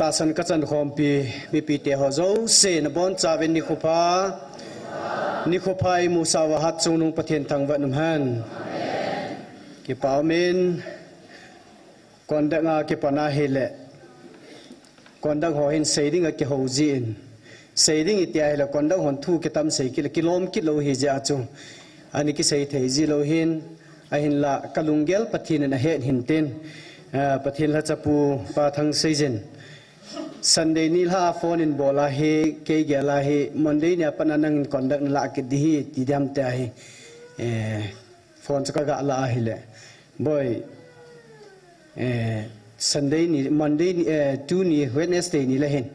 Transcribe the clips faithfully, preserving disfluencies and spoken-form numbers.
Tahsan kachan khompi, mipite ho jouse nabonchauvin nikho pha, nikho pha imusah uva hatchungnung Pathen thangvah in umhen. Kipa umin, conduct a kipan ahile, conduct ho hin seiding akihou jin, seiding iti ahile conduct hon thu kitam sei kit le kilom kit lou hijeh a chu, ani kisei thei ji lou hin, ahinla kalunggel Pathen in ahet hintin, ah, Pathen lhacha pu Pa Thangseijin, Sunday nilhah a phone in bol ahi, kei gel ahi, Monday nia pat a nangin conduct nalah kit ding ahi, ti diham tia hi, eh, phone chu kaga lah ahile, Boi, eh, Sunday ni, Monday ni, eh, tuni, Wednesday nile hin,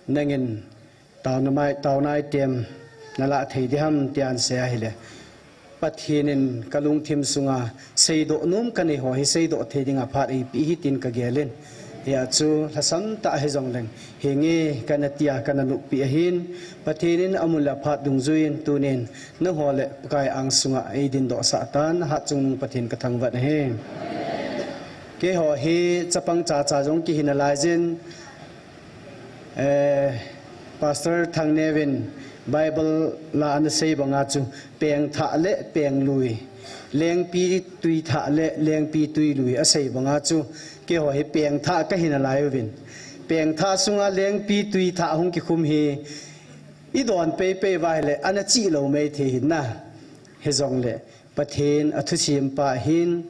nangin taona mai, taona item nalah thei diham, tin asei ahile, Pathen in kalungthim sunga seidoh nom kanei ho hi seidoh thei dinga phat eipeh ahi tin kagelin. Hijeh chun lhasam tah hijongleng, henge kana tia kana noppi ahin, Pathen in amun le aphat dungjuiyin tunin nangho le Pakai angsunga eidindoh sah tan, hatchungnung Pathen kathangvah in ahi. Keiho hi chapang chacha jong kihi nalaijin, eh, Pastor Thangneo in Bible la ana sei banga chu, pengthah le penglui, lengpitwi thah le lengpitwi lui asei banga chu, keiho hi pengthah kahi nalaiuvin. Pengthah sunga lengpitwi thah hung kikhum hi, idon peipei uva ahile, ana chih lou mei thei ahin na. Hijongle, Pathen athusempa ahin,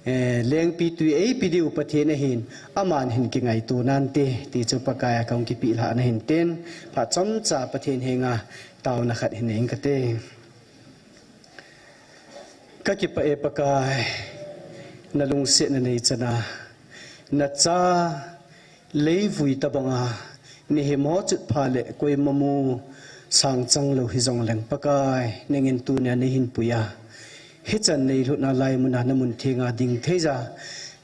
eh, lengpitwi eipe diu Pathen ahin, aman hin kingaito nante, ti chu Pakai a kahung kipeh lhahna hintin, phat chomcha Pathen henga taona khat hin nei inge kati. Kakipah e Pakai, nalungsetna neichan a, nacha leivui tobanga, mihem ho chutpha le koima mu sangchang lou hijongleng Pakai, nangin tunia neihin pui a, hichan neilhutna laimuna namun thenga ding theiya,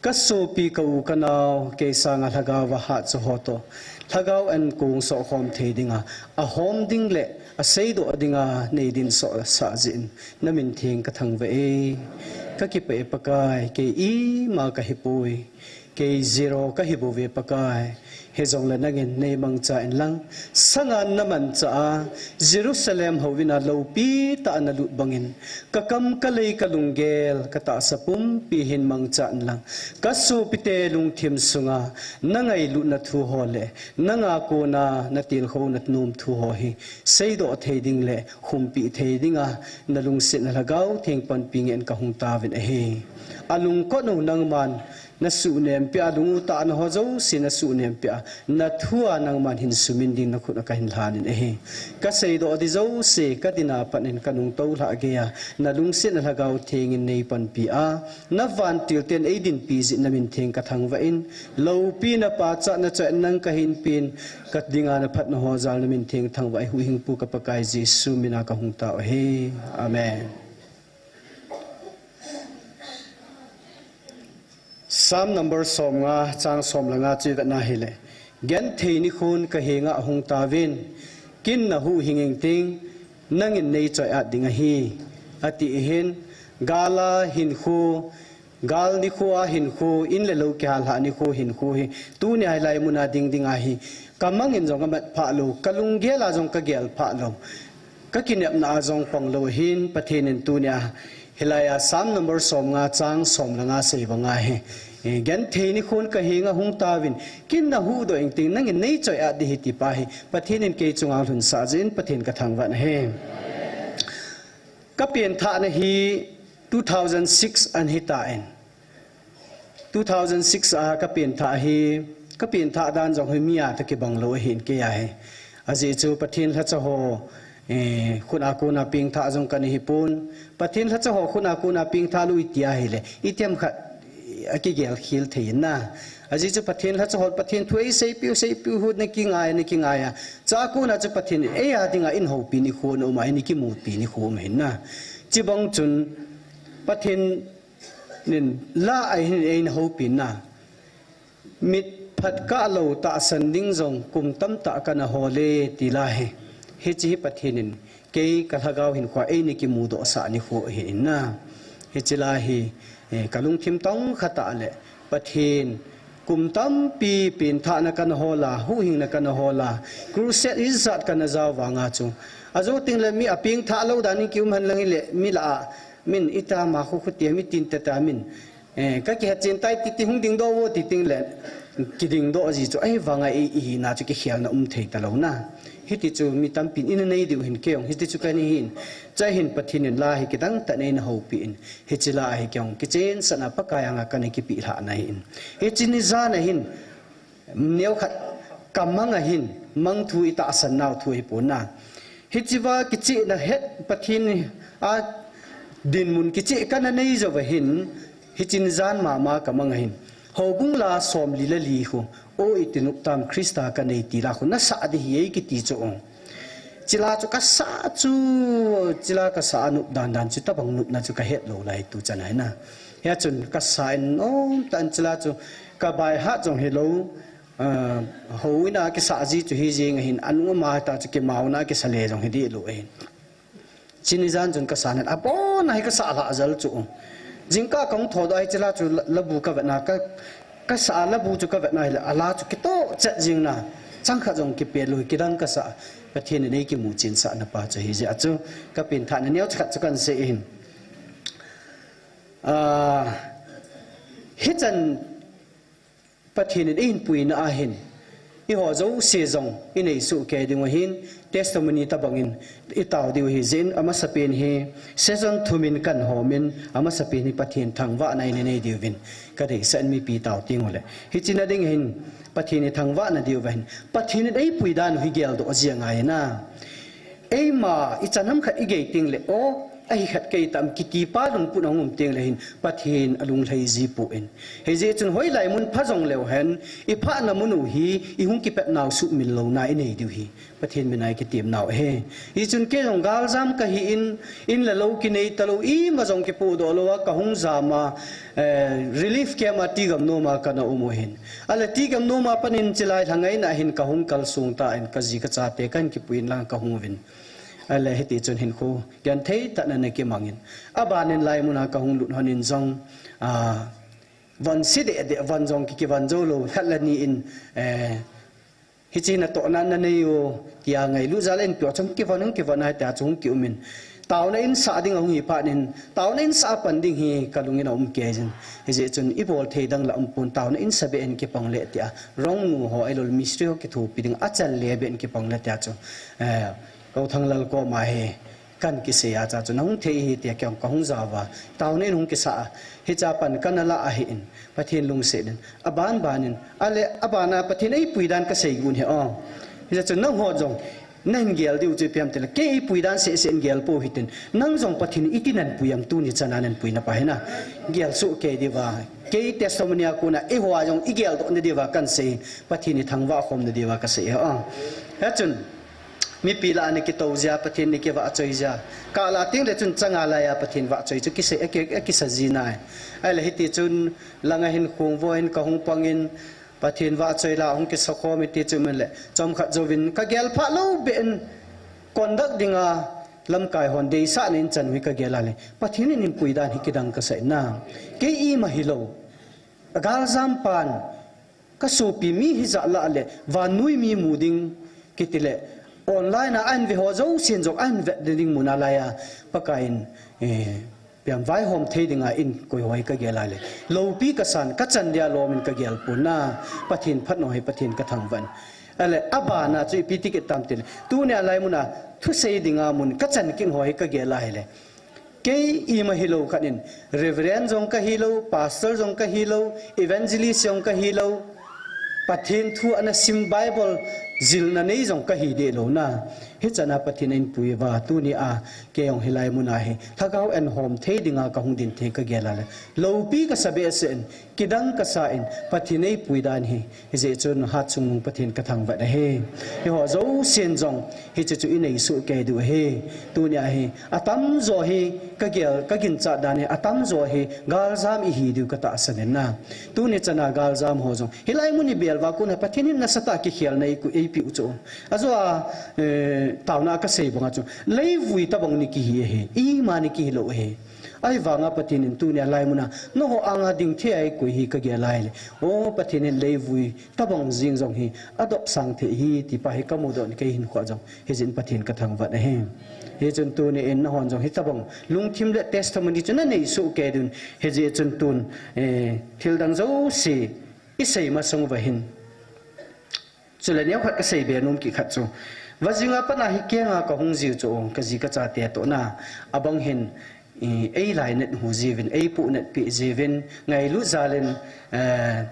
kasopi, ka u, kanao, kei sanga lhagao va hatcha ho toh, lhagao an kong sohkhom thei dinga, ahom ding le aseidoh dinga neidinsoh sah jeh in, namin theng kathangvah e. Kakipah e Pakai, kei ima kahipoi. Kei zero kahibouve Pakai. Hijongle nangin neimangcha inlang, sangan namanchah a, Jerusalem houin a loupi tah a nalut bangin, kakam, kalei, kalunggel, katahsa pumpi hin mangcha inlang, kasopite lungthim sunga nangailutna thu ho le, nanga kona natilkhouna nom thu ho hi seidoh thei ding le humpeh thei dinga, nalungsetna Lhagao Theng panpi ngen kahung tauvin ahi. Alungkot u nangman nasuhnem peh a, alung u tahna ho jouse nasuhnem peh a, nathua nangman hin sumin ding nakhut a kahin lhanin ahi. Kaseidoh ding jouse kadin a pat in kanungtou lhah geiya, nalungsetna Lhagao Theng in neipanpi a, navantil ten eidinpi jeh in namin theng kathangvah in, loupi, napachatna, nachoiatna nang kahinpen, kadinga naphatna ho jal namin theng thangvah e, huhhingpu ka Pakai Jesu mina kahung tao ahi. Amen. Psalm number somnga, chang som le nga chu ivetna hile, genthei nikhon kahenga ahung tauvin, kin nahuhhing ingting, nangin neichoiat ding ahi, ati ahin, gal a hinkho, gal nikho a hinkho, in le lou kihallhah nikho hinkho hi, tunia hilai muna ding ding ahi, kamangin jong kamat phah lou, kalunggel a jong kagel phah lou, kakinepna a jong pang lou ahin, Pathen in tunia hilai a Psalm number somnga, chang som le nga sei banga hi, eh, genthei nikhon kahenga hung tauvin, kin nahuhdoh ingting, nangin neichoiat ding ahi ti pa hi, Pathen in kei chunga lhunsah jeh in Pathen kathangvah in ahi. Kapengthahna hi two thousand six ahin hitan. Two thousand six a kapengthah hi, kapengthah dan jong hi mi a toh kibang lou ahin kei a hi. Ajeh chu Pathen lhacha ho, eh, khut a kona pengthah jong kana hipon. Pathen lhacha ho khut a kona pengthah lou iti ahile, itiham khat akigel khel thei in na. Ajeh chu Pathen lhacha hon Pathen thu eiseipeh u, seipeh u, hut nakingai, nakingai a. Chua kona chu Pathen in eia dinga eihoupi nikho aum a, eikimupi nikho aum ahin na. Chubang chun Pathen in la a hin eina houpin na. Mitphat kah lou tahsan ding jong kum tamtah kana hol e ti la hi. Hiche hi Pathen in kei ka lhagao hinkhoa eina kimudoh sah nikho ahin na. Hiche la hi, eh, kalungthim tongkha tah le Pathen Kum tampi pengthahna kana hol a, huhhingna kana hol a, crusade ijat kana jao vanga chu. Ajo tengle mi apengthah lou dan in kium hen lang hile, mi lah a, min itama khu khu tia, mi tin tata min. Eh, ka kihet chen tai titi hung dingdoh vo ti tengle, kidingdoh ji chu. Ahivanga i, i hina chu kikhelna um thei talou na. Hiti chu mi tampin ina nei diu hin kei jong. Hiti chu kana hin. Chua hin Pathen in la hi kidang tah in eina houpi in. Hiche la hi kei jong kichensahna Pakai anga kana kipeh lhahna ahin. Hiche ni jan ahin, neokhat kamang ahin, mang thu itahsan nau thu ahipon na. Hichea kichehna het Pathen a dinmun kicheh kana nei jouva hin, hiche ni jan mama kamang ahin. Houbung la somli le li khu, o iti nop tam Christa kanei ti la khu, nasah ding ahi kiti chu. Chule chu kasah chu, chule kasah a nop dan dan chu tabang nopna chu kahet lou lai tu chan ahi na. Hia chun kasah in nomtah in chule chu kabaihat jong hilou, ah, houin a kisah ji chu hi jeng ahin, anung ama ta chu kimauna kisa le jong hi deh lou ahin. Hiche ni jan chun kasah in, abon a hi kasah lhah jal chu. Jingkah kahung thoudoh a hi chule chu la, labu kavetna ka, kasah a labu chu kavetna hile, ala chu kitoh chet jeng na. Chang khat jong kipel lou, kidang kasah. Pathen in eikimu chensahna pa chu ahi jeh a chu, kapengthahna neocha khat chu kana sei ahin. Ah, hichan Pathen in eihin puina ahin, eiho jouse jong inei soh kei diu ahin, testimony tabang in itao diu ahi jeh in, amasapen hi season thum in kana hom in, amasapen hi Pathen thangvahna ina nei diuvin kadeisah in, mipi tao teng uleh. Hiche na ding hin, Pathen ithangvah na diuva hin, Pathen in eipui dan u hi geldoh jia ngai na. Eima ichan ham khat igei tengle, o, ahi khat kei tam kiti pa lungput a hung um tengle hin, Pathen alunglhai ji poi. Hijeh chun hoilai mun pha jongleu hen, iphahna mun u hi, ihung kipatnau suhmil louna inei diu hi. Pathen mina ikitem nau ahi. Hichun kei jong galjam kahi in, in le lou kinei talou, ima jong kipohdoh lou a, kahung jam a, eh, relief camp a Tigam nom a kana um u ahin. Ahile Tigam nom a panin chulai lha ngaina hin kahung kalsong tan, kaji kachate kahin kipui in lang kahung uvin. Ahile hiti chun hinkho genthei tah in ana kimang in. Abanin laimun a kahung lut lhon in jong, ah, von se deh deh, von jong ki, kivon jou lou, khat le ni in, eh, hiche natohna nanei u, tia ngailut jal in pio chun kivon, kivon a tia chu hung kium in. Taona in sah ding ahung hi phat in, taona in sah a pan ding hi kalung in aum kei jin. Hijeh chun ibol thei dang la um pon, taona in sa beh in kipang le tia. Rongnu ho, ahilouleh mistri ho kithopi ding, achal le beh in kipang le tia chu. Eh, Kou Thanglal koma hi kana kisei a, cha chu nahung thei hi tia kei jong kahung jao va. Taona in hung kisah a. Hiche a pan kana la ahin. Pathen lungset in. Aban ban in. Ahile, aban a Pathen eipui dan kasei gon hi o. Hiche chu nangho jong nahin gel diu chu ipi ham tile, kei eipui dan seh seh in gel pou hitin. Nang jong Pathen in iti nahin pui ham tuni chan a nahin puina pa hi na. Gel soh kei diuva. Kei testimony a kona eiho a jong igeldoh na diuva kana sei. Pathen ithangvah khom na diuva kasei hi o. Hichun, mipi lah a ana kitou jia, Pathen ana kivahchoi jia. Kah lah tengle chun changa laiya Pathen vahchoi chu kisei, aki, akisa ji nai. Ahile hiti chun langa hin khong vo in kahung pang in, Pathen vahchoi la hung kisa khom in ti chu min le. Chomkhat jouvin kagel phat lou beh in conduct dinga lamkai hon deisahna in chan u hi kagel a le. Pathen in eipui dan hi kidang kasah in na. Kei ima hilou. Galjam pan, kasopi mi hijat lah le, vannoi mi mu ding kiti le, online a ahin ve ho jousen jong ahin vet ding mun a laiya, Pakai in, eh, pian vaihom thei dinga eikoi ho hi kagel a le. Loupi kasan, kachan dia lom in kagel pon na, Pathen phatna hi Pathen kathangvah in. Ahile, aban a chu ipi ti kit tam tile, tunia laimun a thusei dinga mun kachan kit ho hi kagel a hile. Kei ima hilou khat in, Reverend jong kahilou, Pastor jong kahilou, Evangelist jong kahilou, Pathen thu ana sim Bible jilna nei jong kahi deh lou na. Hichan a Pathen in eipui uva, tunia kei jong hilai mun a hi lhagao an hom thei dinga kahung din thei kagel a le. Loupi kasa behseh in, kidang kasa in, Pathen eipui dan hi. Hijeh chun hat chungnung Pathen kathangvah ahi. Eiho jousen jong, hiche chu inei soh kei diu ahi. Tunia hi, atamjo hi, kagel, kaginchat dan hi, atamjo hi, galjam ihi diu katahsan in na. Tuni chan a galjam ho jong. Hilai mun ibel uva kona Pathen in nasatah a kikhelna eiku, eipeh u chu. Ajo a, eh, taona a kasei banga chu. Leivui tabang in ikihi ahi. Ima in ikihi lou ahi. Ahivanga Pathen in tunia lai muna, nangho anga ding thei a eikoi hi kagel lai le. O Pathen in leivui tabang jing jong hi adop sang thei ahi, ti pa hi kamudoh in kei hinkho a jong. Hijeh in Pathen kathangvah ahi. Hichun tuni in nanghon jong hitabang lungthim le testimony chu nanei soh kei diuvin. Hijeh chun tun, eh, thil dang jouse isei masang uva hin. Chule neokhat kasei be nom kit khat chu. Vajinga pat a hi kenga kahung jiu chu, kaji kachate toh na. Abang hin, eh, eilainat hu jiuvin, eipohnat peh jiuvin, ngailut jal in, eh,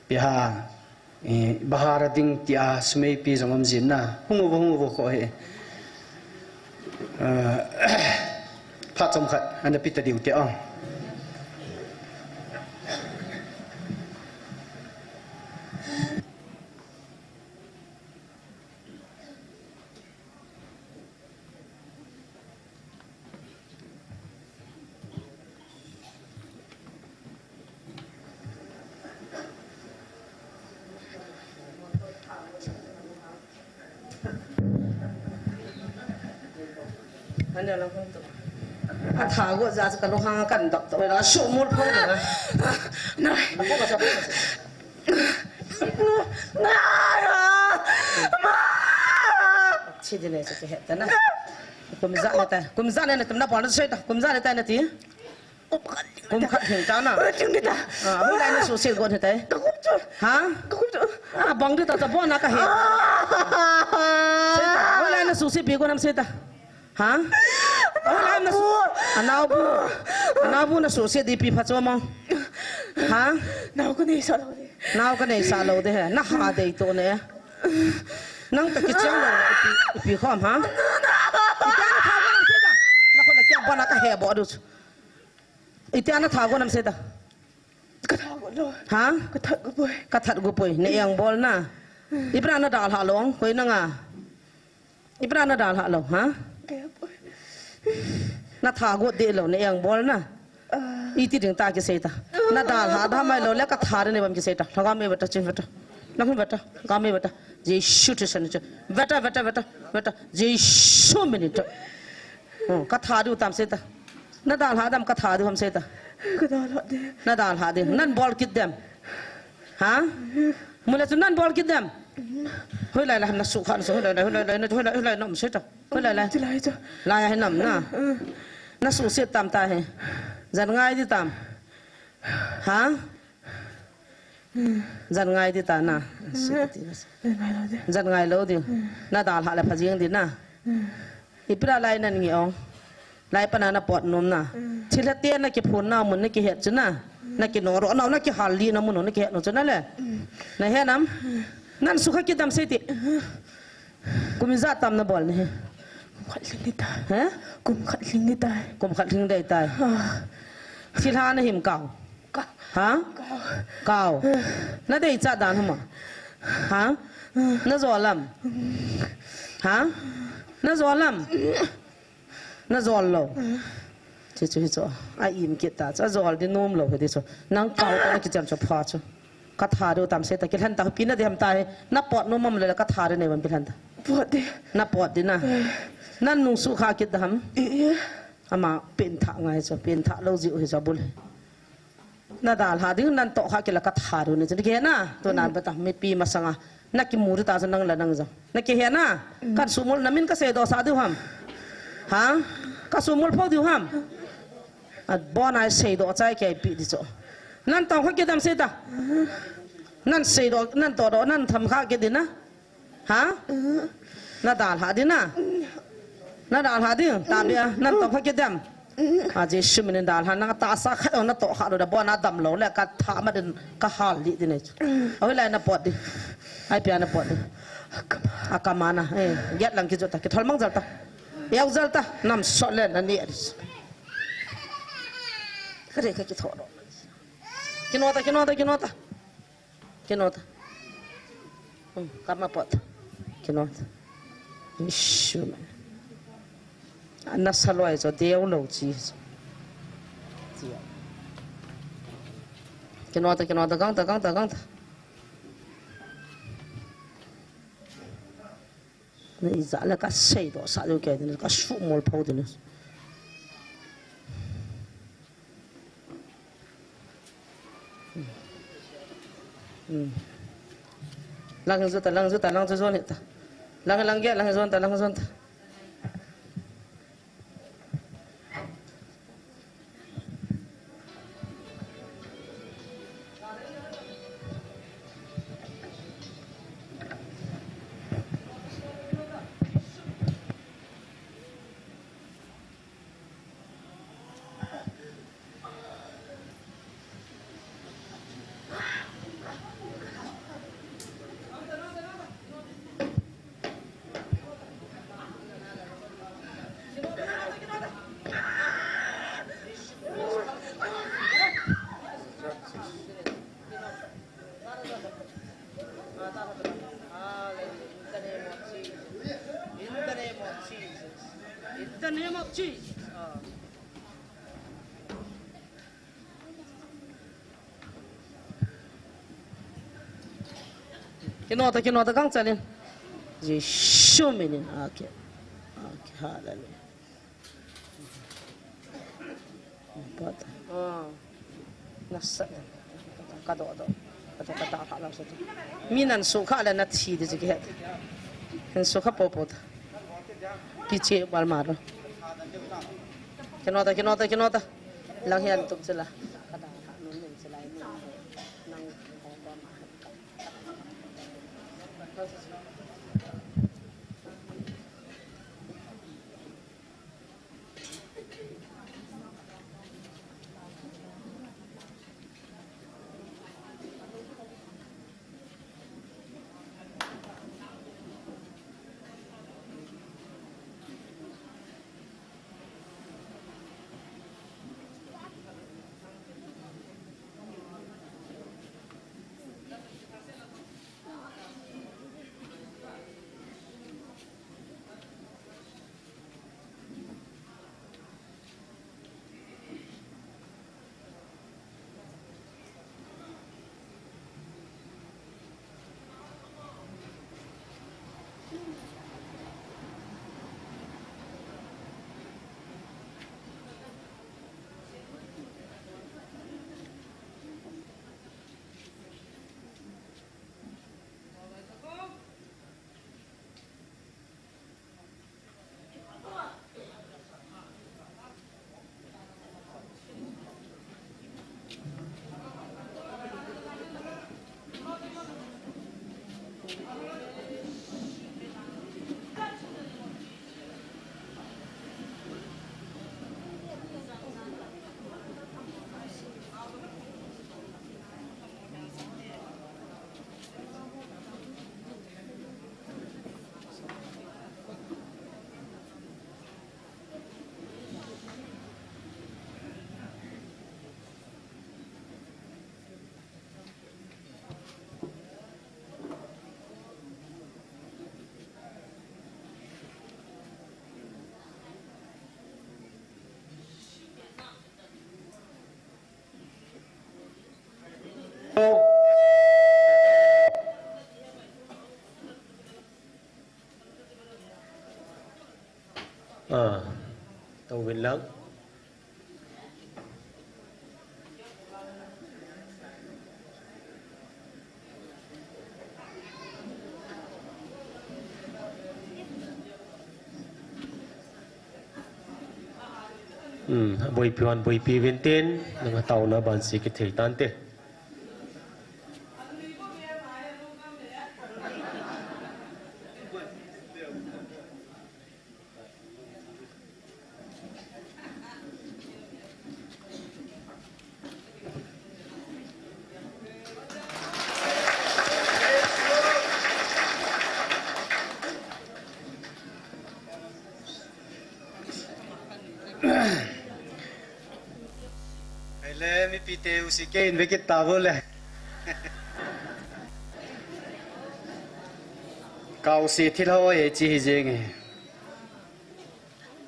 piha, eh, bahar a ding tia sumeipi jong um jin na. Hung uvo, hung uvo kho he. Eh, phat chomkhat, ana pe ta diu te a. Ani lang hung tu. Atha go ja chu kalunghang a kan dap to. Wela su mul phang na. Na. Ako ka sa. Na. Ma. Chi di ne chu ke het na. Kum ja na ta. Kum ja na na tum na pon sei ta. Kum ja na ta na ti. Kum khat lhing ta na. Lhing ta. Ah, hoilai na suhset got hitai. Ka kum chu. Ha? Ka kum chu. Ah, bang di ta ta bon na ka he. Ah. Sei ta, hoilai na suhset pi got nam sei ta. Ha? Hoilai na su-, anaobu. Anaobu na suhset di pi pha chu mo. Ha? Nao ka nei sa lou de. Nao ka nei sa lou de he. Na ha dei to ne. Nang ta kichang lou na ipi, ipi khom ha? Ipi na tha got nam sei ta. Na ko na kya bana ka he bo du. Iti ana tha got nam sei ta. Ka tha got lou. Ha? Ka that got poi. Ka that got poi. Na eng bol na. Ipi na na dalha lou, koi na nga. Ipi na na dalha lou, ha? Ka ya poi. Na tha got de lou, na eng bol na. Ah. Iti ding ta kisei ta. Na dalha da mai lou le ka tha de ne bam kisei ta. Lhagao me vata chin vata. Lang vata. Lhagao me vata. Jesu Christa ni chu. Vata, vata, vata, vata. Jesu minin chu. Hmm, ka tha diu tam sei ta. Na dalha dem ka tha diu ham sei ta. Ka dalha de. Na dalha de. Nan bol kit dem. Ha? Mula chu nan bol kit dem. Hoilai la na su khan su hoilai la, hoilai la, hoilai, hoilai nam sei ta. Hoilai la. Chi lai chu. Lai a hi nam na. Na suhset tam ta he. Jan ngai di tam. Ha? Jan ngai di ta na. Jan ngai lou di. Jan ngai lou di. Na dalha le pha jing di na. Ipi ra lai nan nge ong. Lai pana na pot nom na. Thilha te na kiphun na mun na kihet chu na. Na kinoro na, na kihal li na mun na kihet no chu na le. Na he nam. Nan sukha kit dem sei ti. Kum ijat tam na bol na he? Kum khat lhing dei tai. He? Kum khat lhing dei tai. Kum khat lhing dei tai. Ah. Thilha na him kau. Kau. Ha? Kau. Kau. Eh. Na dei cha dan hama. Ha? Eh. Na jol am? Mm. Ha? Na jol am? Mm. Na jol lou. Eh. Chu chu hi chu. A im kit ta. Chu a jol di nom lou hi di chu. Nang kau ta na kichem chu pha chu. Ka tha diu tam sei ta, kilhen ta, pi na di ham ta he, na pot nom am le ka tha diu nei bam kilhen ta. Pot di. Na pot di na. Eh. Nan nung sukha kit da ham. Eh, eh. Ama pen tha ngai chu, pen tha lou jiu hi chu bul. Na dalha ding nan toh kha kit le ka tha diu nei chu. Kihena, tu nan ba ta, mipi masanga. Na kimu diu ta chu nang le nang jong. Na kihena, kan sumul na min ka seidoh sah diu ham. Ha? Ka sumul pho diu ham. A bon a seidoh chai kei pi di chu. Nan tong kha kit dem sei ta. Nan seidoh, nan todoh, nan tham kha kit di na. Ha? Na dalha di na. Na dalha di, ta bia, nan tong kha kit dem. A Jesu minin dalha, nang tahsa khat na toh kha lou da, bon a dam lou le, ka tha ma din, ka hal li di nei chu. Hoilai na pot di. Ai pia na pot di. A kama na, eh, get lang ki chu ta, ki thol mang jal ta. Yau jal ta, nam sot le na ni. Ka re ka ki thol. Kino ta, kino ta, kino ta. Kino ta. Hmm, kama pot. Kino ta. Isu me. Ana saloi cho deu lo chi. Kino ta, kino ta, gang ta, gang ta, gang ta. Na ija le ka seidoh sah diu kei ding, ka sumol pho ding. Hmm. Lang hi jon ta, lang jon ta, lang jon jon hi ta. Lang, lang ge, lang jon ta, lang jon ta. In the name of Jesus. In the name of Jesus. Ah. Kino ta, kino ta, kang chalin. Jesu minin. Okay. Okay, hallelujah. Pat. Ah. Nasa. Ka do do. Ka do ka ta ka lang sa. Mi nan su ka la na thi di ji ke. Kan su ka po po ta. Pi che bal mar. Kino ta, kino ta, kino ta. Lang hian tuk chila. Ka da ha nun nun chila nun. Nang ko ko ma. Ah, tau vin lang. Hmm, boipi hon boipi vin tin, nang tauna ban si kithei tante. Ahile, mipite u si kei in vekit ta vo le. Kau si thil ho e chi hi jeng e.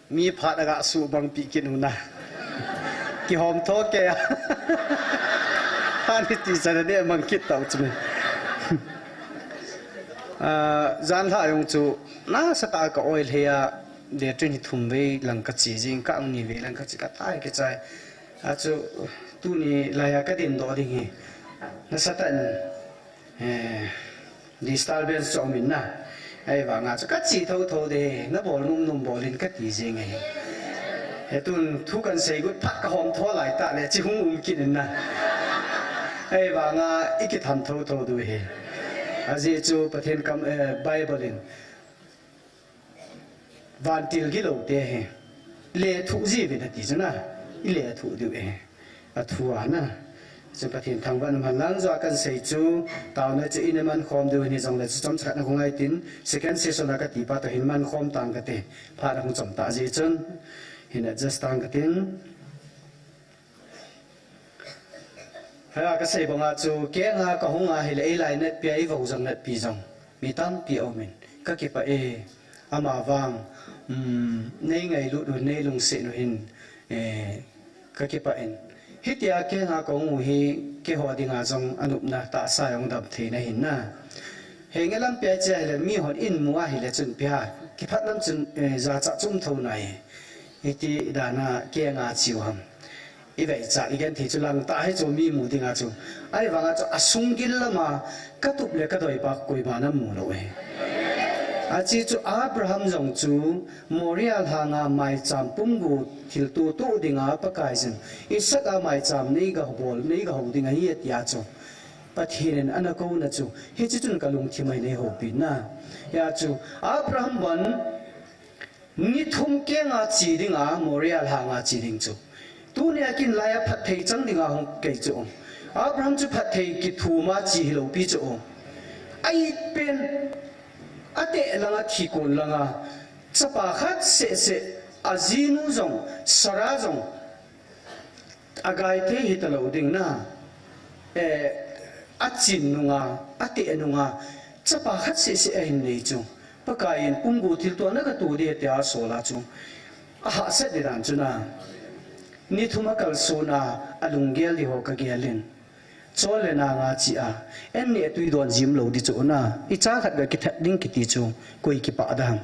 Mi phat aga su bang pi kin huna. Kihom tho ke a. Ani ti sa ne mang kit tau chu me. Ah, jan lha jong chu nasa ta ka oil he a, le tun hi thum vei lang ka chi jing ka ang ni vei lang ka chi ka tai ke chai. A chu tuni lai a ka din do ding hi. Nasatah in, eh, disturbance chu um in na. Ahivanga chu kache thotho de, nabol nom nom bol in kati jing e. Hitun thu kahin seigot phat kahom tho laitah le, chi hung um kit in na. Ahivanga ikitham thotho diu ahi. Ajeh chu Pathen kam, eh, Bible in, vantil gilou te hi lethuh jiuvin ati chu na, ilethuh diu ahi. Athu a na. Chu Pathen thangvah in umhen lang, jua kahin sei chu, taona chu ina mankhom diu ahi jongle chu chomcha khat na hung ngai tin, second session a kati pa toh hin mankhom tang kate, phat ahung chom tah jeh chun, hin adjust tang katin. Hia kasei banga chu, kenga kahung ahile, eilainatpi a, eivou jong natpi jong mi tampi aumin, kakipah e. Amavang, um, neingailut u, neilungset u hin, eh, kakipah in. Hitia kenga kahung u hi, keiho dinga jong anopna tahsa jong damtheina ahin na. Henge lampi a iche ahile, mihon eimu ahile chun ipi ham, kiphat lam chun, eh, jachat chu um thou nai. Hiti dan a kenga cheu ham. Ivei cha, igenthei chu langtah hi chu mi mu dinga chu. Ahivanga chu asung gil lama katup le kadoipa koima namu lou e. Ache chu Abraham jong chu Moriah lhanga maicham pumgu thilto toh dinga Pakaiyin, Isaac a maicham neigabol, neigahou ding ahi atia chu, Pathen in ana kouna chu, hiche chun kalungthim ahi, neihoupi in na. Hia chu Abraham vang ni thum kenga che dinga, Moriah lhanga che ding chu. Tunia kin laiya phatthei chang dinga hung kei chu. Abraham chu phatthei kithum a che hilou pi chu. Ahi pen, ateh langa, thikon langa, chapa khat seh seh, ajinu jong, Sarah jong, agai thei hita lou ding na. Eh, achin nunga, ateh nunga, chapa khat seh seh ahin nei chu. Pakaiyin pumgu thilto nagatoh ding tia asol a chu, ahahsat ding dan chu na. Ni thum akalsona, alunggel ding ho kagel in. Chol le nanga che a, an neh tui don jim lou ding chu na. Icha khat ga kithat ding kiti chu, koi kipah ding ham.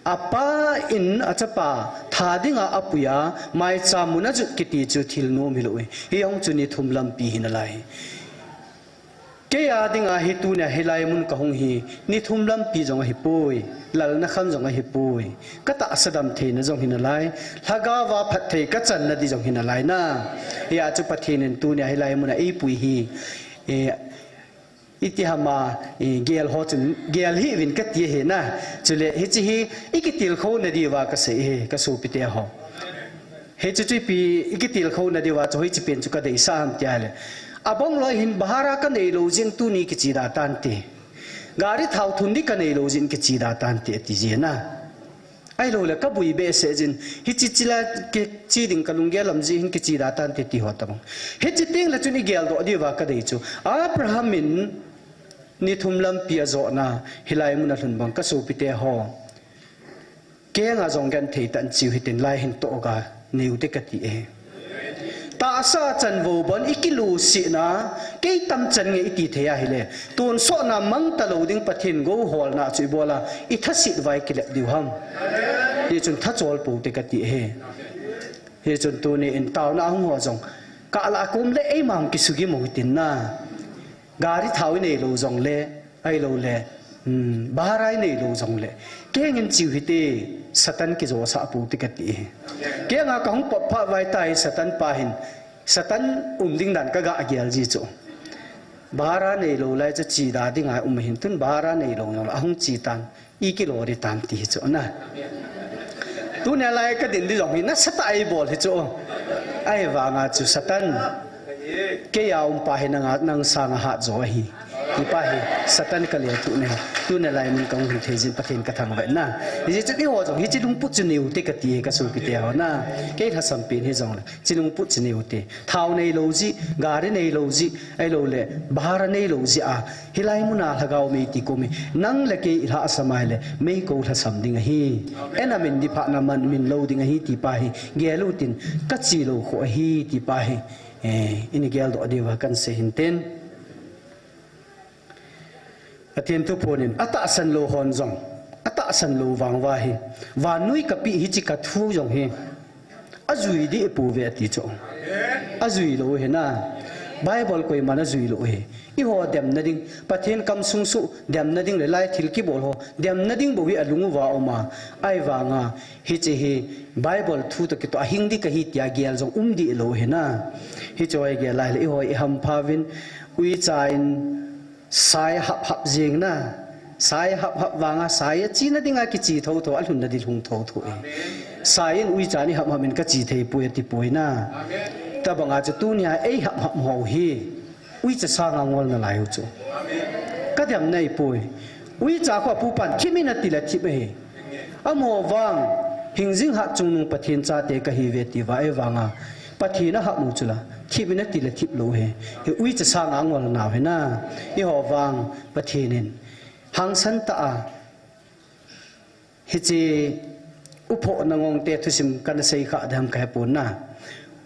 Apa in achapa that dinga apuiya, maicham mun ajot kiti chu thil nom hilou e. Hijong chu ni thum lampi hinalai. Kei a dinga hi tunia hilai mun kahung hi, ni thum lampi jong ahipoi, lalna kham jong ahipoi. Katahsa damtheina jong hinalai, lhagaova phatthei kachanna ding jong hinalai na. Hia chu Pathen in tunia hilai muna eipui hi, eh, iti hama, eh, gel ho chun, gel hih uvin kati ahi na. Chule, hiche hi, ikitilkhouna diuva kasei ahi, kasopite ho. Hiche chu ipi, ikitilkhouna diuva chu hoiche pen chu kadeisah ham tia le. Abang loi hin bhara kanei lou jeh in tuni kiche da tante. Gari thao thun ding kanei lou jeh in kiche da tante ati jin na. Ahilou le kabui behseh jin. Hiche chila kiche ding kalunggel lam jeh hin kiche da tante ti ho tabang. Hiche teng le chun igel doh diuva kadei chu. Abraham in ni thum lampi ajotna hilai muna lhun bang kasopite ho. Kenga jong genthei tah in cheu hitin lai hin tohga neiu te kati e. Tahsa chanvou bon ikilusetna, kei tamchan nge iti thei ahile, tonsotna mangta lou ding Pathen gou holna chu ibola, ithaset uva ikilep diu ham. Hichun thachol pou te kati e. Hichun tuni in taona ahung ho jong, kalah a kom le eima hung kisugim u hitin na. Gari thao inei lou jongle, ahilou le, um, bhara inei lou jongle, kengin cheu hite, Satan kijosah pou te kati e. Kenga kahung pop phat uva hitia hi Satan pa hin, Satan um ding dan kaga gel ji chu. Bhara neilou lai chu che da dinga um hin tun bhara neilou jongle ahung che tan. Ikilo ding tam ti hi chu na. Tunia lai kadin ding jong hi nasatah a eibol hi chu. Ahivanga chu Satan, kei a um pa hi nanga, nang sanga hatjo ahi, ti pa hi Satan kalethuh na hi. Tunia lai mun kahung hin thei jin Pathen kathangvah na. Hijeh chun eiho jong hiche lungput chu neiu te kati e kasopite ho na. Kei lhasam pen hijongle, hiche lungput chu neiu te. Thao neilou jeh, gari neilou jeh, ahilou le, bhara neilou jeh a, hilai muna lhagao mei ti kom e, nang le kei ilhahsam a ahile, mei kou lhasam ding ahi. Eina min diphatna man min lou ding ahi ti pa hi, gel utin, kache lou kho ahi ti pa hi, eh, ini geldoh diuva kahin sei hin tin. Pathen thuphon in, atahsan lou hon jong, atahsan lou vang uva hi, vannoi kapeh hiche kathu jong hi, ajui ding ipouve ati chu. Ajui lou hi na. Bible koiman ajui lou hi. Eiho demna ding, Pathen kamsung soh demna ding le lai thil kibol ho demna ding bou hi alung uva aum a. Ahivanga, hiche hi Bible thu toh kitoh a hing ding kahi tia gel jong um dih lou hi na. Hiche hi gel lai le eiho ihampha uvin, uicha in sai hap hap jing na. Sai hap hap vanga, sai achena dinga kiche thotho, alhunna ding lhung thotho e. Sai in uicha in ihap hap in kache thei poi ati poi na. Tabanga chu tunia eihap hap ho hi uicha sanga ngol nalai u chu. Kadem nai poi. Uicha khu apupan thip in ati le thip ahi. Amaho vang, hingjing hatchungnung Pathen chate kahiuve tia eivanga, Pathen ahap u chu la, thip in ati le thip lou hi. Hi uicha sanga ngol nau hi na. Eiho vang, Pathen in hangsan tah a, hiche uphohna ngong te thusim kana sei kha ding ham kahe pon na.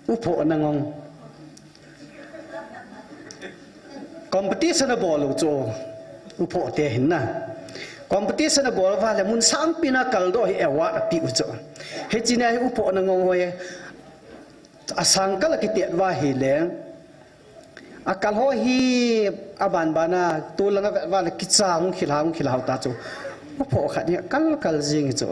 Uphohna ngong. Competition abol u chu. Uphoh te hin na. Competition abol uva le mun sangpi na kaldoh hi award ape u chu. Hiche nia hi uphohna ngong ho hi. Asang kal a kitet uva ahile. Akal ho hi aban bana, tol langa vet uva le kicha hung khel ha, hung khel ha u ta chu. Uphoh khat hi akal kal jing hi chu.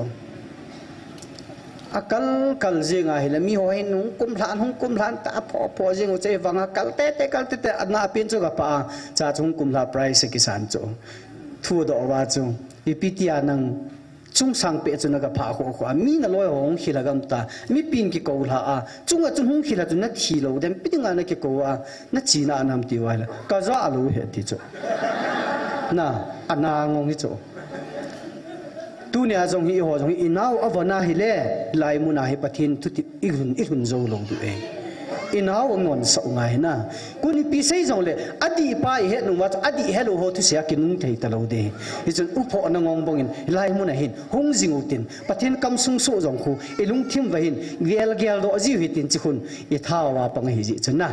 Akal kal jing ahile, miho hin hung kumlhan, hung kumlhan ta, aphoh, aphoh jing u chu eivanga kal tete, kal tete, ana pen chu gapha a, cha chu hung kumlha prize akisan chu. Thudoh uva chu. Ipi tia nang Chungsang peh chu nagapha khoh khoh a, mi naloi ho hung khel a gam ta, mipin kikou lha a, chunga chun hung khel a chu nathi lou dem, ipi dinga nakikou a, nachena a nam ti uva ahile, kaja lou hi ati chu. Na, ana ngong hi chu. Tunia jong hi, eiho jong hi, inao avon ahile, hilai muna hi Pathen thutep ilhun, ilhun jou lou diu e. Inao angonsah u ngai na. Koi ipi sei jongle, adih pa ihet nung uva chu, adih helou ho thusei a kinung thei talou ding. Hichun uphohna ngong bangin, hilai muna hin, hung jing utin, Pathen kamsung soh jong khu, ilungthim uva hin, gel geldoh jiu hitin hiche khun, itha uva pang ahi jeh chun na.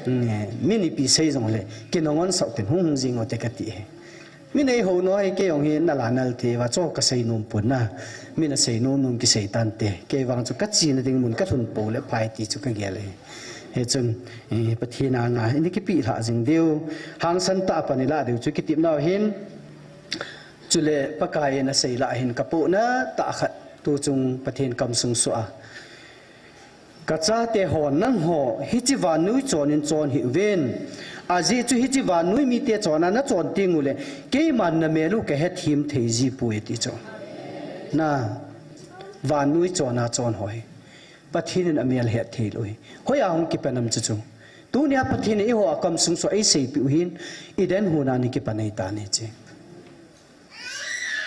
Min ipi sei jongle, kinung onsah utin, hung hung jing ute kati e. Min eihou nau hi kei jong hi nala nal thei uva chu kasei nom pon na. Min asei nom nom kisei tante. Kei vang chu kachena ding mun kalhun pou le phai ti chu kagel e. Hichun, eh, Pathen anga, ina kipehlhah jing diu. Hangsan tah a pan ilah diu chu kitepnau hin. Chule Pakai in asei lah hin kapohnat tah khat tuchung Pathen kamsung soh a. Kachate ho, nangho, hiche vannoi chon in chon hih uvin. Ajeh chu hiche vannoi mite chon a nachon teng uleh, keiman namel u kahethem thei jipoi ati chu. Na, vannoi chon a chon ho hi. Pathen in amel het thei lou hi. Hoiya hung kipan am chu chu. Tunia Pathen in eiho a kamsung soh eiseipeh u hin, Eden hon a ana kipan ahitan ahi chu.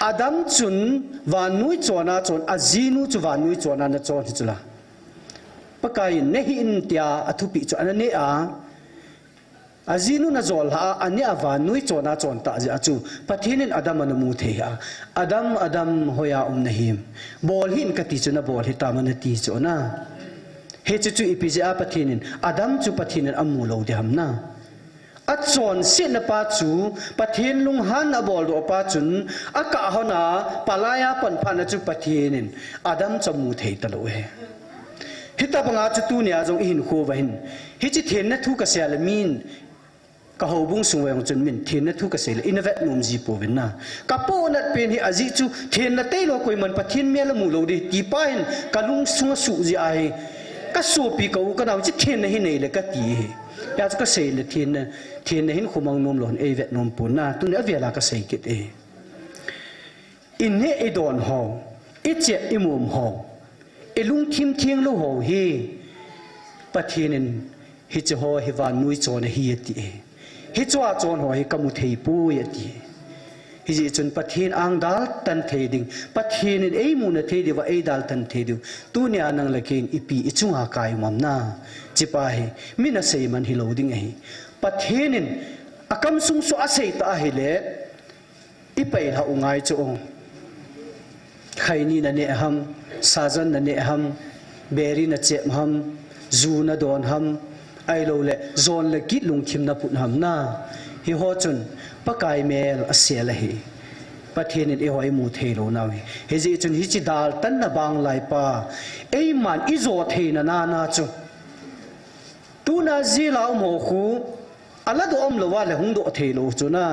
Adam chun vannoi chon a chon, ajinu chu vannoi chon a nachon hi chu la. Pakai in nehih in tia athupeh chu ana neh a. Ajinu in ajol lhah a, aneh a vannoi chon a chon tah jeh a chu. Pathen in Adam ana mu thei a. Adam, Adam, hoiya um nahim. Bol hih in kati chu nabol hitam ana ti chu na. Hichu chu ipi jeh a Pathen in, Adam chu Pathen in amu lou ding ham na. Achonsetna pa chu, Pathen lunghan abol doh pa chun, akah hon a, palai a pan phat na chu Pathen in, Adam chu amu thei talou e. Hitabang a chu tunia jong ihinkho uva hin, hiche thenna thu kasei le min, kahoubung sung uva jong chun min thenna thu kasei le, ina vet nom jipouvin na. Kapohnat pen hi ajeh chu, thenna tailou koiman Pathen mel amu lou ding, ti pa hin kalung sung asuh jeh ahi. Kasopi ka u kanao chu thenna hi nei le kati hi. Hijeh chu kasei le thenna, thenna hin khomang nom lou hin eivet nom pon na, tuni avel a kasei kit e. Ineh idon ho, ichep imom ho, ilungthim theng lou ho hi, Pathen in hiche ho hi vannoi chon ahi ati e. Hiche a chon ho hi kamu thei poi ati. Hijeh chun Pathen ang daltan thei ding, Pathen in eimuna thei diuva eidaltan thei diu. Tunia nang le kei in ipi ichunga kai um am na. Hiche pa hi, min asei man hilou ding ahi. Pathen in akamsung soh asei ta ahile, ipailhah u ngai chu. Khaini naneh ham, sajan naneh ham, beri nachep ham, ju nadon ham, ahilouleh, jon le git lungthim naput ham na. Hiho chun, Pakai mel asel ahi. Pathen in eiho eimu thei lou nau hi. Hijeh chun hiche daltanna bang lai pa, eiman ijo theina nana chu. Tuna jila um ho khu, Ala doh umlou a le hung doh thei lou chu na.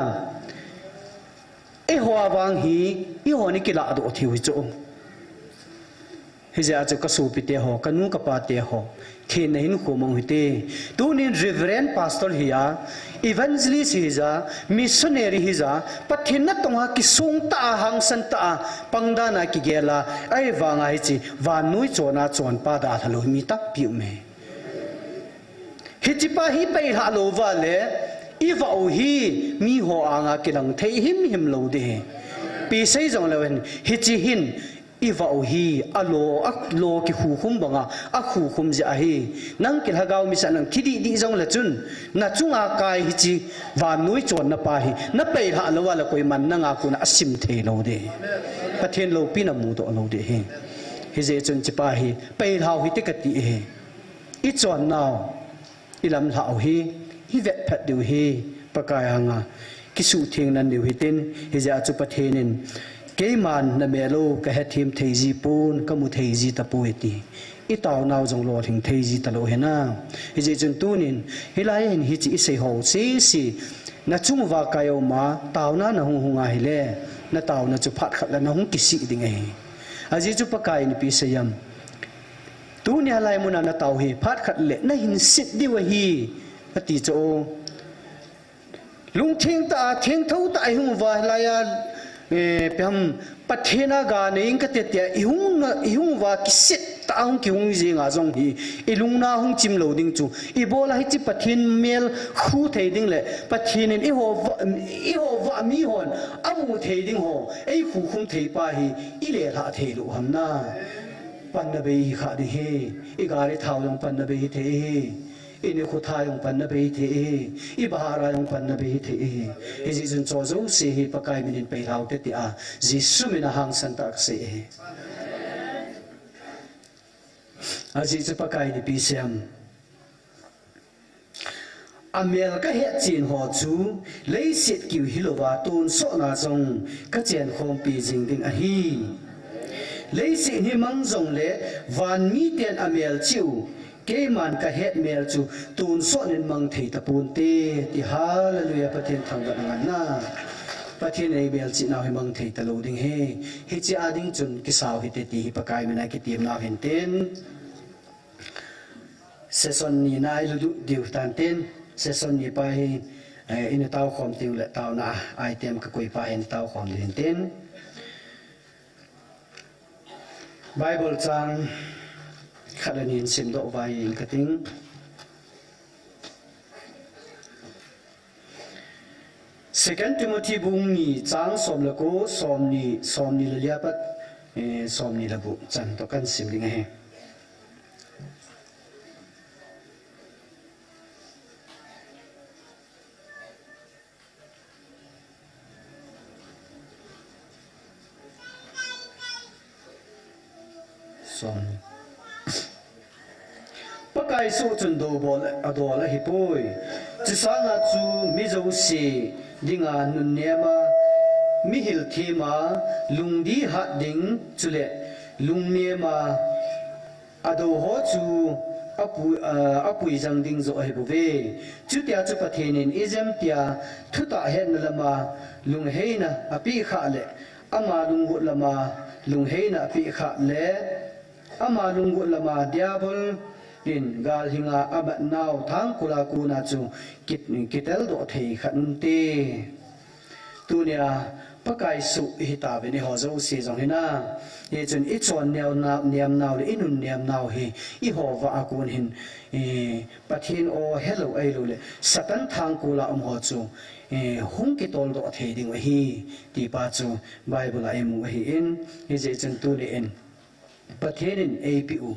Eiho vang hi, eiho ni kila doh thei u hi chu. Hijeh a chu ka sopite ho, ka nu ka pate ho, thenna hin khom u hite. Tunin Reverend Pastor hi a, Evangelist hi ja, Missionary hi ja, Pathen natong a kisong ta a, hangsan ta a, pangdan a kigel a, ahivang a hiche vannoi chon a chonpa dalha lou mi tampi um e. Hiche pa hi peilhah lou va le, i vah u hi miho anga kilang thei himhim lou ding ahi. Ipi sei jong leu hen, hiche hin i vah u hi a lo, a lo kikhukhum banga, a khukhum jeh ahi. Nang kilhagao misa nang thi dihdih jong le chun, na chunga kai hiche vannoi chonna pa hi, na peilhah lou va le koiman nanga kona asim thei lou ding ahi. Pathen loupina mudoh lou ding ahi. Hijeh chun hiche pa hi, peilhah u hite kati ahi. I chonnau, i lamlhah u hi, i vetphat diu hi, Pakai anga kisuhtheng nan diu hitin, hijeh a chu Pathen in, keiman na mel u ka hethem thei ji pon, ka mu thei ji tapoi ti. I taonau jong lolhing thei ji talou ahi na. Hijeh chun tunin, hilai hin hiche i sei ho sese, na chung uva kai a um a, taona na hung hung a hile, na taona chu phat khat le na hung kisih ding ahi. Ajeh chu Pakai in ipi asei em. Tunia lai muna na tao hi, phat khat le, na hin sit diu ahi, ati chu. Lungtheng tah a, thengtho tah a i hung uva, hilai a, eh, ipi ham, Pathen a ga nei ing kate tia, i hung, i hung uva, kisit tah a hung kihung jing a jong hi, i lungna hung chim lou ding chu. Ibola hiche Pathen mel khu thei ding le, Pathen in eiho va, eiho va mihon, amu thei ding ho, ei khukhum thei pa hi, i lelhah thei lou ham na. Panna bei hi kha ding ahi, i gari thao jong panna bei hi thei ahi, i nikho tha jong panna bei hi thei ahi, i bahara jong panna bei hi thei ahi. Hijeh chun chu jouse hi Pakai minin peilhah u hite tia, Jesu mina hangsan tah a kasei ahi. Ajeh chu Pakai in ipi asei em. Amel ka hetchen ho chu, leiset kiu hilouva, tonsotna jong ka chenkhompi jing ding ahi. Leiset hi mang jongle, van miten amel cheh u, keiman ka het mel chu, tonsot in mang thei taponte, ti hallelujah, Pathen thangvah angan na. Pathen in ei melchih nau hi mang thei talou ding ahi. Hiche a ding chun kisao hite ti hi Pakai mina kitem nau hintin. Session ni na i lut diu tantin, session ni pa hi, eh, ina taokhom diu le taona item kakoi pa hin taokhom diu hintin. Bible chang khat le ni hin simdoh uva inge kating. Second Timothy bung ni chang som le ko, som ni, som ni le li apat, eh, som ni le gup chan toh kahin sim ding ahi. Som. Pakai soh chun dobol, adol ahipoi. Chusanga chu mi jouse dinga nunnem a, mihil them a, lungdi hat ding, chule lungnem a, adou ho chu apui, ah, apui jang ding joh ahibouve. Chutia chu Pathen in ijemtia thutah hetna lama lungheina apeh khah le, ama lunggot lama lungheina apeh khah le, ama lunggot lama Diabol in galhinga amatnau thangkol a kona chu ki, kiteldoh thei khat unte. Tunia Pakai soh ihi tauvin eiho jouse jong hina. Hichun ichon neo na, nemnau le inunnem nau hi eiho vah a kon hin, eh, Pathen o helou ahilou le Satan thangkol a um ho chu, eh, hung kitoldoh thei ding ahi, ti pa chu Bible a imu ahin, hijeh chun tuni in Pathen in eipeh u,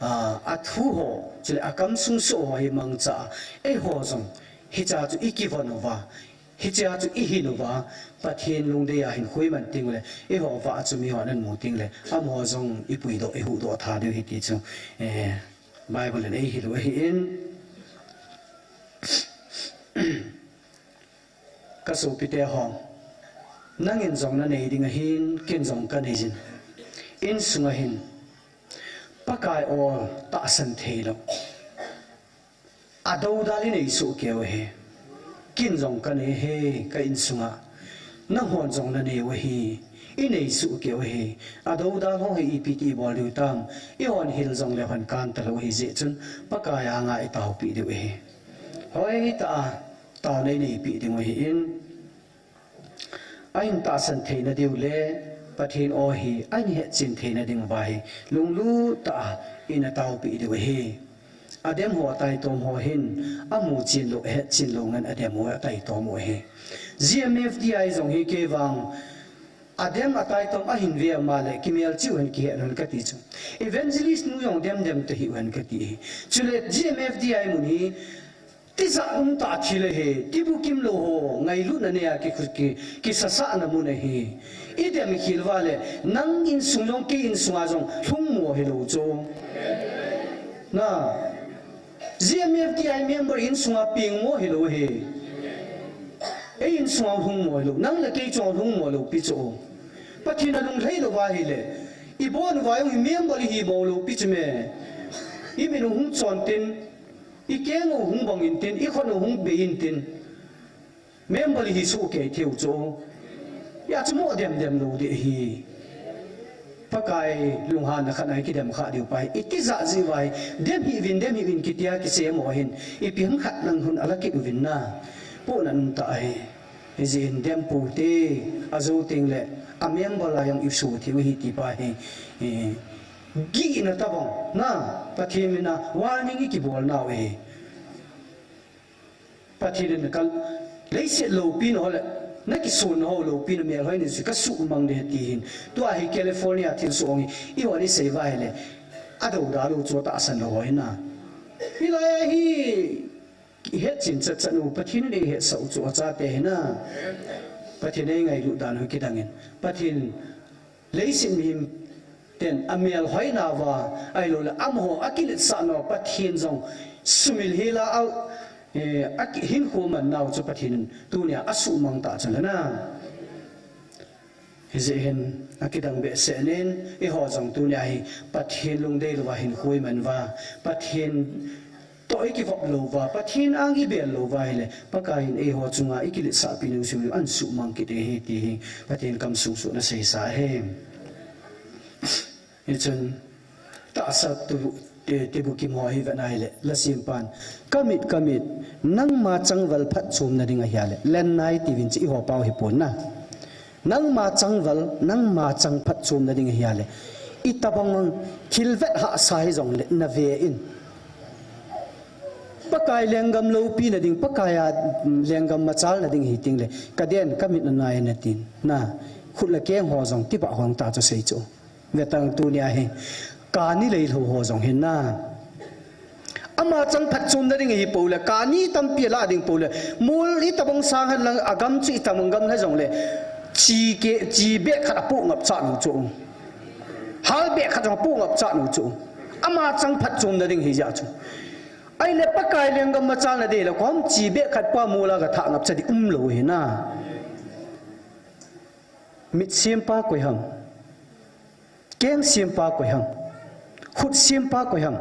ah, athu ho, chule akamsung soh ho hi mangcha a, eiho jong hichea chu ikivon uva, hichea chu ihin uva, Pathen lungdei a hinkho iman teng ule, eiho vah a chu mihon amu teng le, amaho jong ipuidoh, ihuhdoh tha diu ahi ti chu, eh, Bible in eihil u ahin. Ka sopite ho, nangin jong nanei ding ahin, ken jong kanei jin. Insunga hin, Pakai o tahsan theilou, adoudal inei soh keu ahi. Kin jong kanei e, ka insunga. Nanghon jong nanei u ahi. Inei suh kei u ahi. Adoudal ho hi ipi ti ibol diu tam. Ihon hil jongle hon kan talou ahi jeh chun, Pakai anga itaopeh diu ahi. Hoitah a, taona ineipi ding u ahin. Ahin tahsan theina diu le, Pathen aw hi, ahin hetchen theina diu va hi, lunglut tah a, ina taopeh diu ahi. Adem ho, ataitom ho hin, amu chen lou, ahet chen lou ngen adem u, ataitom u ahi. G M F D I jong hi kei vang, adem ataitom ahin ve ama le, kimelchih u hen kihet hen kati chu. Evangelist nu jong demdem tahih u hen kati ahi. Chule G M F D I mun hi, tijat um tah thil ahi, tibukim lou ho, ngailutna nei a ki, ki, kisasahna mun ahi. Idem khel uva le, nang insung jong, kei insunga jong, lhung mo hilou chu. Na, G M F D I member insunga peng mo hilou ahi. Ei insunga lhung mo hilou, nang le kei chunga lhung mo lou pi chu. Pathen alunglhai lou va ahile, ibon uva jong hi member ihi mo lou pi chu me. Imin u hung chon tin, ikeng u hung bang intin, ikhut u hung bei intin, member ihi soh kei thei u chu. Hijeh chun mo demdem lou ding ahi. Pakai lunghanna khat a ikidem kha diu pa hi, itijat jeh uva hi, dem hih uvin, dem hih uvin kitia kisei mo hin, ipi ham khat lang hung ala kit uvin na. Pohna um tah ahi. Hijeh in dem pou hite, ajou teng le, amember a jong iso thei u ahi ti pa hi, eh, gihna tabang, na, Pathen min a warning ikibol nau ahi. Pathen in ka leiset loupina ho le, na kisonna ho loupina melhoi nin sui, ka suhmang ding ahi ti hin. Tua hi California thilsoh hi, ihon isei uva ahile, adoudal u chu tahsan lou hoi na. Hilai a hi, ihetchen chatchat u, Pathen in eihetsah u chu achate hi na. Pathen eingailut dan u kidang in. Pathen Leiset mihem ten amelhoina uva, ahilouleh amaho akiletsahna uva Pathen jong sumil hel a, eh, aki-, hinkho man nau chu Pathen in tunia asuhmang tah chu le na. Hijeh hin akidang behseh in, eiho jong tunia hi Pathen lungdei louva hinkho iman uva, Pathen toh ikivop lou uva, Pathen ang ibel lou uva ahile, Pakai in eiho chunga ikiletsahpi nau sumil u ahin suhmang kit ahi ti hi, Pathen kamsung sohna seisa ahi. Hichun, tahsa tu, ti, tibukim ho hi vet na ahile, lasempan, ka mit, ka mit, nangma changval phatchomna ding ahi a le, len nai tiuvin chu eiho pau hipon na. Nangma changval, nangma chang phatchomna ding ahi a le, itobang thil vet hahsa hijongle nave in. Pakai lenggam loupina ding, Pakai a lenggam machalna ding ahi teng le, ka den, ka mit nanai natin. Na, khut le keng ho jong, tibah hong ta chu sei chu. Vetan tunia hi, kani lei lou ho jong hin na. Ama chang phatchomna ding ahi pou le, kani tampi ala ding pou le, mol itobang sang hen lang agam chu itobang gam hijongle, chi ke, chi beh khat apoh ngap cha nu chu. Hal beh khat jong apoh ngap cha nu chu. Ama chang phatchomna ding ahi jeh chu. Ahile Pakai lenggam machalna ding le, kom chi beh khat pa mol a ga thah ngap cha ding umlou ahi na. Mit sempa koi ham. Keng sempa koi ham? Khut sempa koi ham?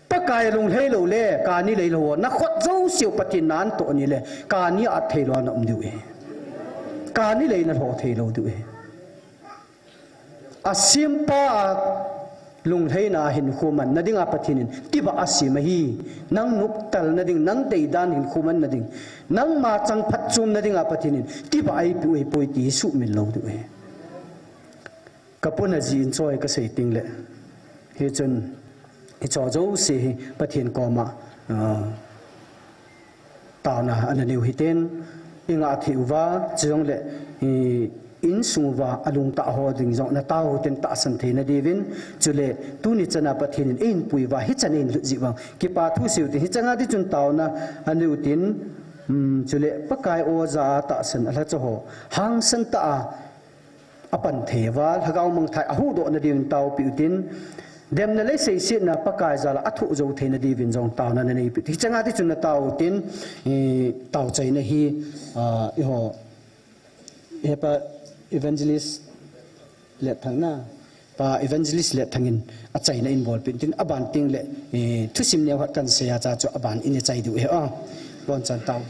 Pakai lunglhai lou le, kani lei lou, na khut jouseu Pathen na an toh ni le, kani a thei lou na um diu ahi. Kani lei na lou thei lou diu ahi. Asempa a lunglhaina hinkho manna dinga Pathen in tibah asem ahi. Nang noptalna ding, nang deidan hinkho manna ding, nangma chang phatchomna dinga Pathen in tibah eipeh u ahipoi ti hi sumil lou diu ahi. Ka puna jin choi ka sei teng le, hichun, hicho jouse hi Pathen koma, ah, taona ana neiu hiten, ingah thei uva, chujongle, i, insung uva, alungtah ho ding jong natao u hiten tahsan theina diuvin, chule, tuni chana Pathen in einpui uva, hichan einlut jeh uvang, kipa thu seiu tin, hichanga ding chun taona aneiu tin, um, chule, Pakai oja a tahsan alhacha ho, hangsan tah a, apan thei uva, lhagao mangthah a ahuhdoh na diuvin taopeh u tin, demna le seisetna Pakai jal a athoh jou theina diuvin jong taona na neipeh u. Hichanga ding chun natao u tin, i, taochaina hi, a, eiho, hepa Evangelist Letthang na, pa Evangelist Letthang in achaina in bolpeh u tin, aban teng le, i, thusim neo khat kan sei a cha chu aban in ichai diu ahi, a, bonchan tao.